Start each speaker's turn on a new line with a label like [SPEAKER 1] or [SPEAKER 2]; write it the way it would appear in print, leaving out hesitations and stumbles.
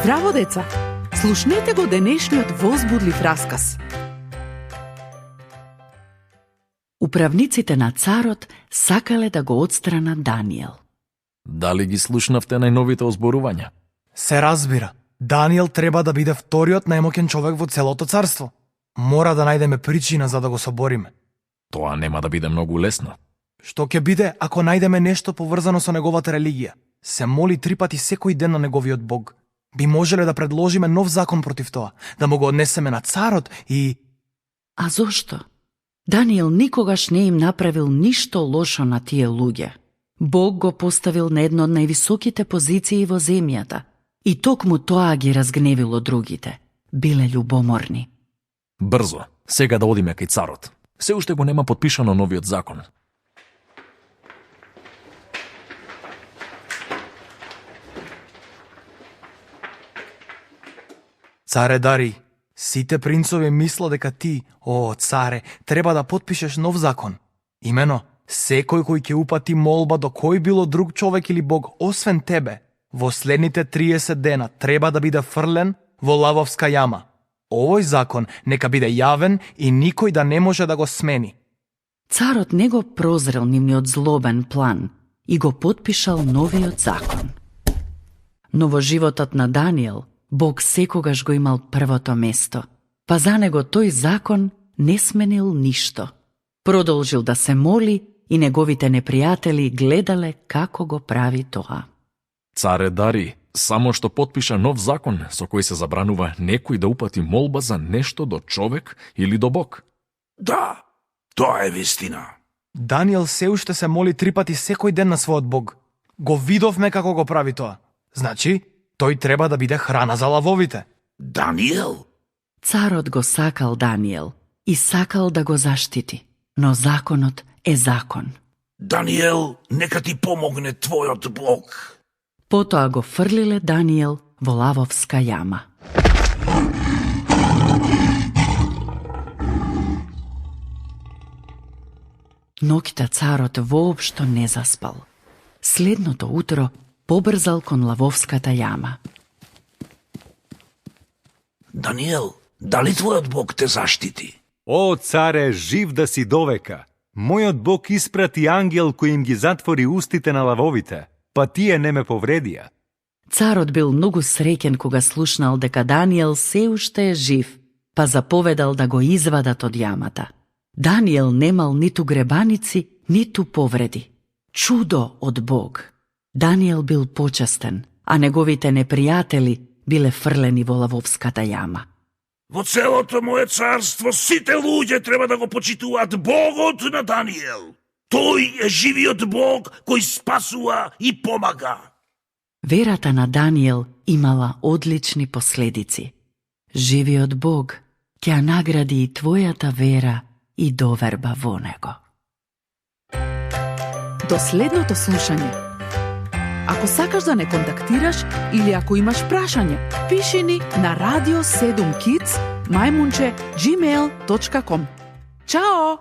[SPEAKER 1] Здраво, деца! Слушнете го денешниот возбудлив расказ. Управниците на царот сакале да го отстранат Даниел.
[SPEAKER 2] Дали ги слушнавте најновите озборувања?
[SPEAKER 3] Се разбира. Даниел треба да биде вториот најмоќен човек во целото царство. Мора да најдеме причина за да го собориме.
[SPEAKER 2] Тоа нема да биде многу лесно.
[SPEAKER 3] Што ќе биде ако најдеме нешто поврзано со неговата религија? Се моли 3 пати секој ден на неговиот Бог. Би можеле да предложиме нов закон против тоа, да му го однесеме на царот и...
[SPEAKER 1] А зошто? Даниел никогаш не им направил ништо лошо на тие луѓе. Бог го поставил на едно од највисоките позиции во земјата и токму тоа ги разгневило другите. Биле љубоморни.
[SPEAKER 2] Брзо, сега да одиме кај царот. Се уште го нема потпишано новиот закон.
[SPEAKER 3] Царе Дарий, сите принцови мисла дека ти, о царе, треба да потпишеш нов закон. Имено, секој кој ќе упати молба до кој било друг човек или Бог, освен тебе, во следните 30 дена треба да биде фрлен во лавовска јама. Овој закон нека биде јавен и никој да не може да го смени.
[SPEAKER 1] Царот не го прозрел нивниот злобен план и го потпишал новиот закон. Но во животот на Даниел, Бог секогаш го имал првото место, па за него тој закон не сменил ништо. Продолжил да се моли и неговите непријатели гледале како го прави тоа.
[SPEAKER 2] Царе Дарий, само што потпиша нов закон со кој се забранува некој да упати молба за нешто до човек или до Бог.
[SPEAKER 4] Да, тоа е вистина.
[SPEAKER 3] Даниел се уште се моли 3 пати секој ден на својот Бог. Го видовме како го прави тоа. Значи, тој треба да биде храна за лавовите.
[SPEAKER 4] Даниел?
[SPEAKER 1] Царот го сакал Даниел и сакал да го заштити, но законот е закон.
[SPEAKER 4] Даниел, нека ти помогне твојот Бог.
[SPEAKER 1] Потоа го фрлиле Даниел во лавовска јама. Ноќта царот воопшто не заспал. Следното утро побрзал кон лавовската јама.
[SPEAKER 4] Даниел, дали твојот Бог те заштити?
[SPEAKER 5] О, царе, жив да си довека! Мојот Бог испрати ангел кој им ги затвори устите на лавовите, па тие не ме повредија.
[SPEAKER 1] Царот бил многу среќен кога слушнал дека Даниел се уште е жив, па заповедал да го извадат од јамата. Даниел немал ниту гребаници, ниту повреди. Чудо од Бог. Даниел бил почестен, а неговите непријатели биле фрлени во лавовската јама.
[SPEAKER 4] Во целото моје царство сите луѓе треба да го почитуваат Богот на Даниел. Тој е живиот Бог кој спасува и помага.
[SPEAKER 1] Верата на Даниел имала одлични последици. Живиот Бог ќе награди и твојата вера и доверба во него. До следното слушање. Ако сакаш да не контактираш или ако имаш прашање, пиши ни на radio7kids@gmail.com. Чао!